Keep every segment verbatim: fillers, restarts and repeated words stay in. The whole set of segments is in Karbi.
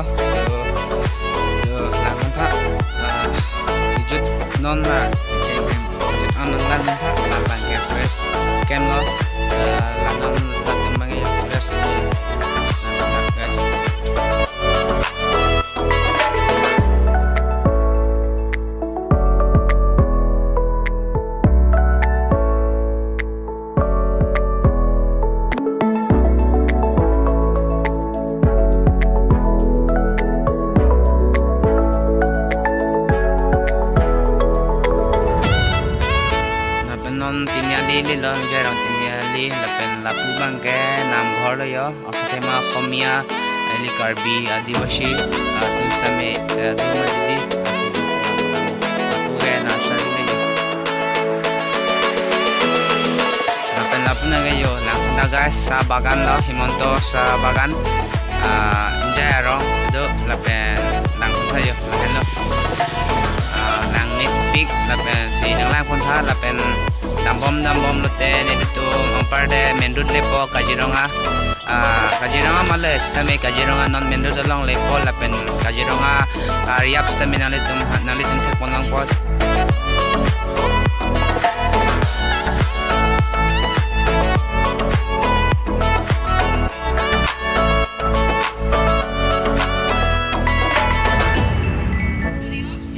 So, so, langtha, ah, kejut non la, kejut non lang tha, labang ke forest camp lo, ah, la non latum abang ke forest lo, guys. Lapen non Tiniali le lo, Jairong Tiniali, lapen lapu abang ke Namghor lo yo, athema Khomia, ili Karbi, Adivasi, ah, atum sitame, eh, do ma didi, lapu ke nursery le yo. Lapen lapu abang ke yo, langtha guys, sa bagan lo, Himanta sa bagan. Ah, Jairong do, lapen langtha yo, lahenlo. Ah, nangmepik, lapen si nanglang pon tha, lapen dambom dambom lote nelitum anparde main road lepo Kaziranga. Ah, Kaziranga male sitame Kaziranga non main road along lepo, lapen Kaziranga, ah, Reserve sitame nanglitum, nanglitum thek pon longpo.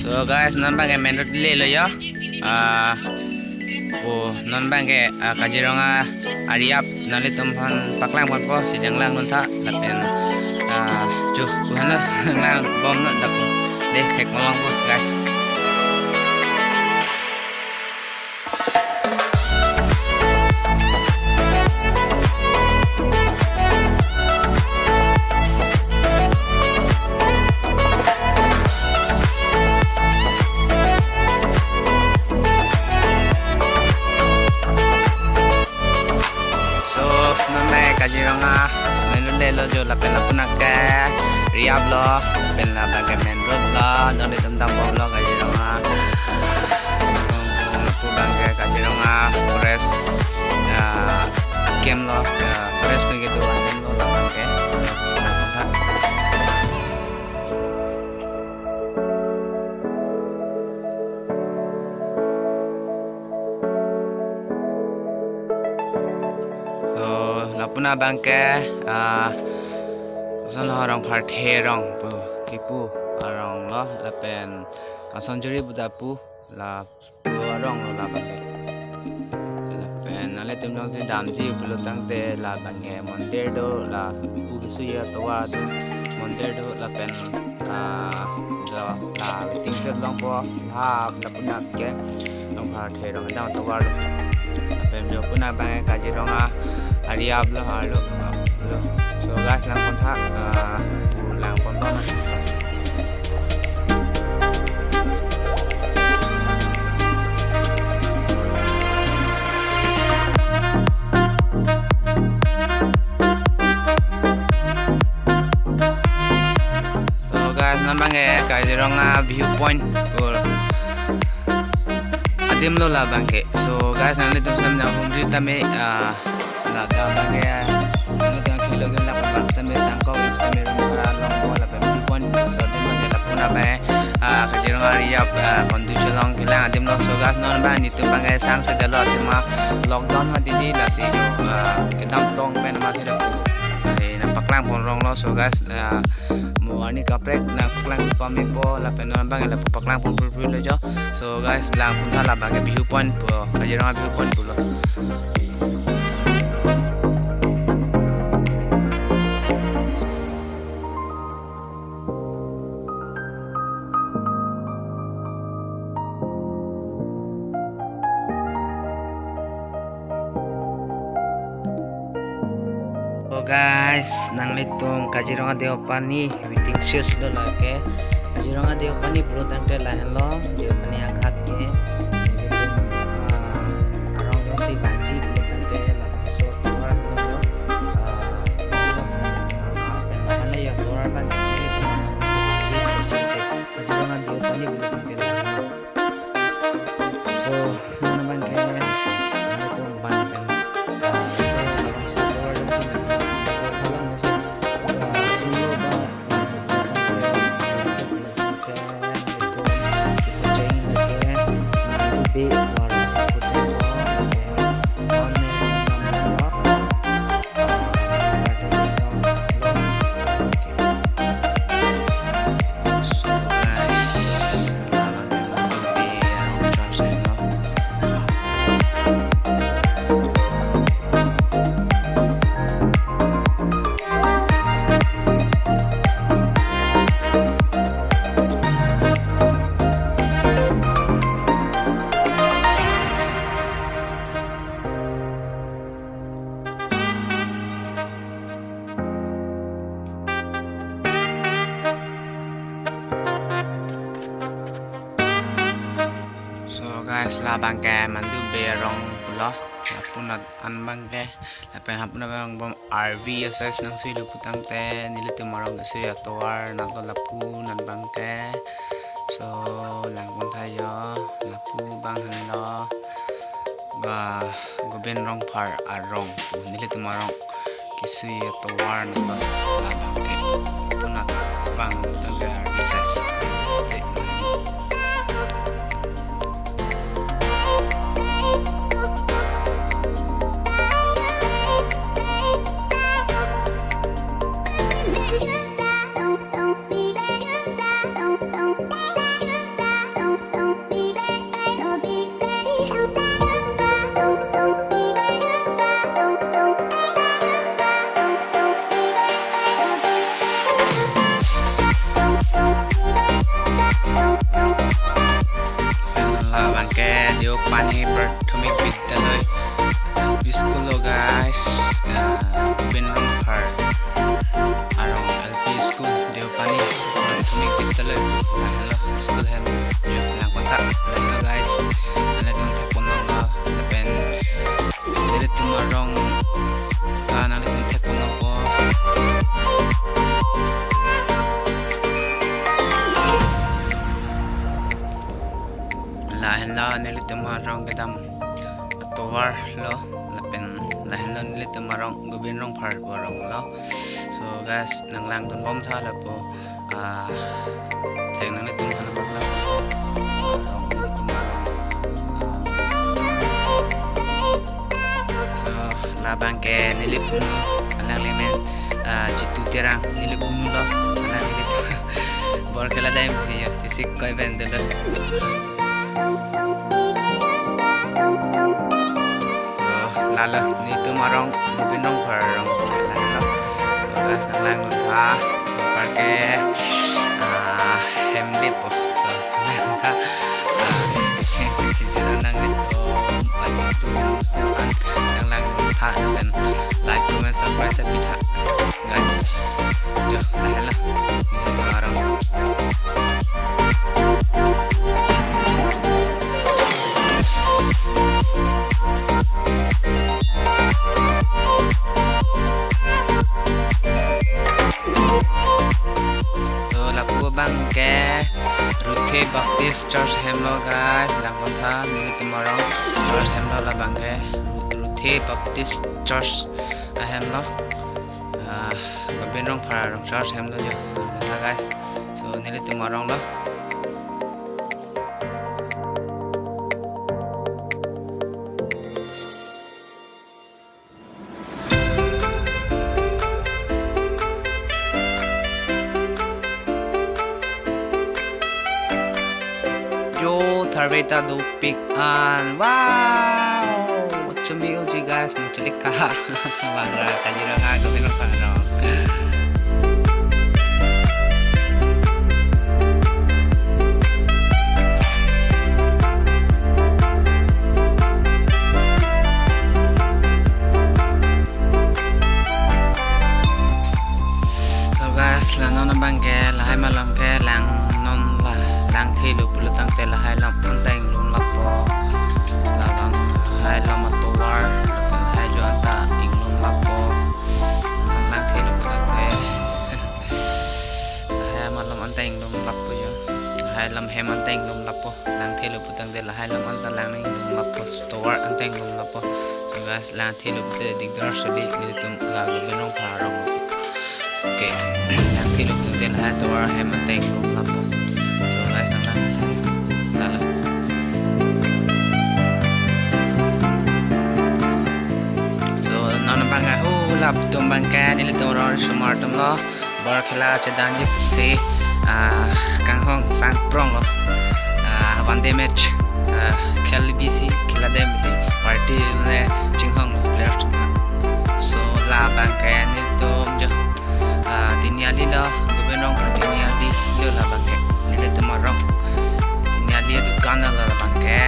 So guys, non abang ke main road le lo yo. Ah, oh, non abang ke, ah, Kaziranga a-Reserve nanglitum aphan paklang ponpo, si nanglang non tha, lapen, ah, chu, kuhan lo, nanglang bom non dak. Deh, thek pon longpo, guys. So, non abang ke Kaziranga main road le lo jo, lapen lapu abang ke Reserve lo, lapen labang ke main road lo, non nelitum dambom lo Kaziranga. Lapu abang ke Kaziranga forest, ah, camp lo, ah, forest ke do camp lo labang ke. So, lapu abang ke, ah, ason lo, Rongpharthe arong pu, kipu arong lo, lapen Kanchanjuri pu ta pu, lapu arong lo labang ke. Lapen nanglitum jongsi damji pulo tangte labang ke mondir do, lapu keso-i atovar do, mondir do, lapen, ah, la, la waiting shed longpo, la, lapu abang ke Rongpharthe arong kedam atovar lo. Lapen jo lapu abang ke Kaziranga a-Reserve lo, arlo lo. So guys, lang pon tha, ah, lang pon tha na. So guys, non abang ke Kaziranga view point pu adim lo labang ke. So guys, nanglitum sitame nanghumri tame, ah, ladak abang ke, ah, nanglitum kilo gin ladak abang tame sangkok, tame room bhara longpo, lapen view point. So adim abang ke lapu abang ke, ah, Kaziranga Reserve, ah, kondu cholong kelang adim lo. So guys, non abang nelitum abang ke sang sedalo, athema lockdown ma didi, lasi jo, ah, kedam tong pen ma thelo. Eh, nangpaklang pon rong lo. So guys, ah, mo arni kaprek nangpaklang pamepo, lapen non abang ke lapu paklang pon purpur lo jo. So guys, lang pon tha, labang ke view point pu, Kaziranga view point pulo. So guys, nanglitum Kaziranga Deopani waiting shed lo lake. Kaziranga Deopani pulo tangte lahenlo, Deopani aghat ke. Nanglitum, ah, arong jongsi vangji pulo tangte labangso tovar lo, ah, lahenlo yo tovar abang ke. Kaziranga Deopani pulo tangte lahenlo. So, non abang ke, nanglitum abang pen, ah, so, so, so, so, so, so, so, so, so, so, so, so, so, so, so, so, Guys, labang ke Mandu Bey arong pulo. Lapu anat an abang ke, lapen lapu anat abang bom R V S S nangthuilo putangte, nelitum arong kesui atovar anatlo lapu anat abang ke. So, langpon tha jo, lapu abang henlo. Ba, Gobind Rongphar arong pu, nelitum arong kesui atovar anatlo labang ke. Anat abang tangte R V S S. Labang ke Deopani Prathomik Vidyalaya L P School lo, guys. Ah, Gobind Rongphar arong L P School, Deopani Prathomik Vidyalaya. Lahenlo school ahem. Jo, langpon tha. Lahenlo, guys. Nelitum thekponlonglo. Lapen nelitum arong ta nanglitum thekponlongpo. Lahenlo nelitum arong kedam atovar lo, lapen lahenlo nelitum arong Gobind Rongphar arong lo. So guys, nanglangdunbom tha lapu, ah, thek nanglitum aphan paklang. So, labang ke neli punu, alangli men, ah, Jitu Terang, neli punu lo, alangli bor khela dam si jo, sisik koi pen dolo. Oh, lalo, nelitum arong, Gobind Rongphar arong, lalo. So, guys, nanglangdun tha, parke, ah, hem lipo. So, nanglangdun tha, ah, kecheng kecheng nanglipo, aji tu, an, nanglangdun tha, pen like, comment, subscribe, ta pi tha. Guys, jo, lahenlo. Nelitum arong. So, lapu abang ke Ruthe Baptist Church ahem lo, guys. Langpon tha, nelitum arong church ahem lo labang ke. Ru-, Ruthe Baptist Church ahem lo. Ah, Gobind Rongphar arong church ahem lo jo. Langpon tha, guys. So, nelitum arong lo. Jo, tharve ta dopik an. Wow! Chumi uji, guys, nangchilik tha. Vangra Kaziranga Gobind Rongphar arong. So guys, la non abang ke lahai malom ke lang non la, langthelo pulo tangte lahai lom anta inglum lapo. Labang lahai lom atovar, lahai jo anta inglum lapo. Langthelo pulo tangte lahai malom anta inglum lapo jo. Lahai lom hem anta inglum lapo. Langthelo pulo tangte lahai lom anta lang inglum lapo. Atovar anta inglum lapo. So guys, langthelo pulote dikdar soli, nelitum la Gobind Rongphar arong. Okay. Langthelo pulote lahai atovar hem anta inglum lapo. So guys, nanglang. Lalo. So, non abang ke, oh, latum abang ke, nelitum arong osomar atum lo. Bor khela chedamji pusi, ah, kanghon sangprong lo. Ah, one day match, ah, khel bisi, khela dam bisi, party mane chinghon lo players atum. So, labang ke nelitum jo, ah, Tiniali lo, Gobind Rongphar Tiniali lo labang ke. Nelitum arong Tiniali adukan lo labang ke.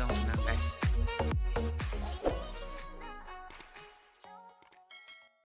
Long nang guys.